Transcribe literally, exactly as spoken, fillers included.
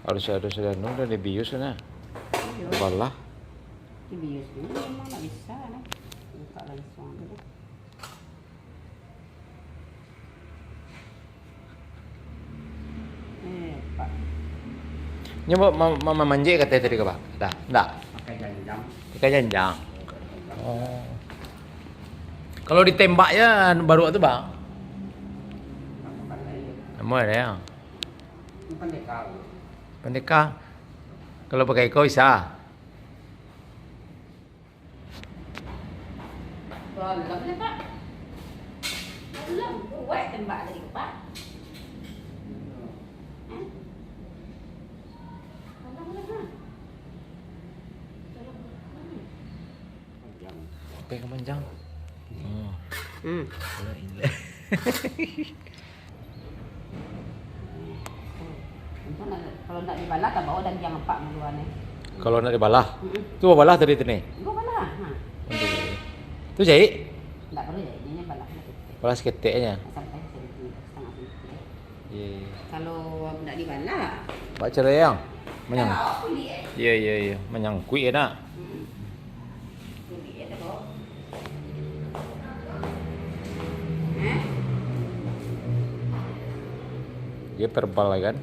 Harus ado sadano dan dibius nah. Iyo. Balah. Dibius dulu memang ndak bisa nah. Buka langsung aja deh. Eh, Pak. Nyo ma-, ma-, ma-, mamanjek kato tadi ka, Pak? Dah, ndak? Pakai janjang. Pakai janjang. Oh. Kalau ditembak ya baruak tu, Pak? Namo ado ya? Ini pendekar. Pendekar. Kalau pakai iko bisa. Dalam ni, Pak. Dalam kuat tembak tadi, Pak. Eh? Dalam ni, Pak. Dalam ni. Apa yang kemanjang? Oh. Hmm. Kalau ini. Untuak nak, kalau nak dibalah, tabawa dagiang apak malua ni. Kalau nak dibalah? Mm-mm. Tu balah tadi tu ni? Enggak balah. Ha. Aduh. Tu jahit? Enggak perlu jahit, ini balah lah ketek. Balah saketek aja. Sampai senti, setengah senti. Iya, iya. Kalau nak dibalah. Bak cerai yang? Manyang. Tabawa kulit, eh. Iya, iya, iya. Manyangkuik ya nak. Mm-mm. Kulit ya tabawa. Hah? Dia verbal kan?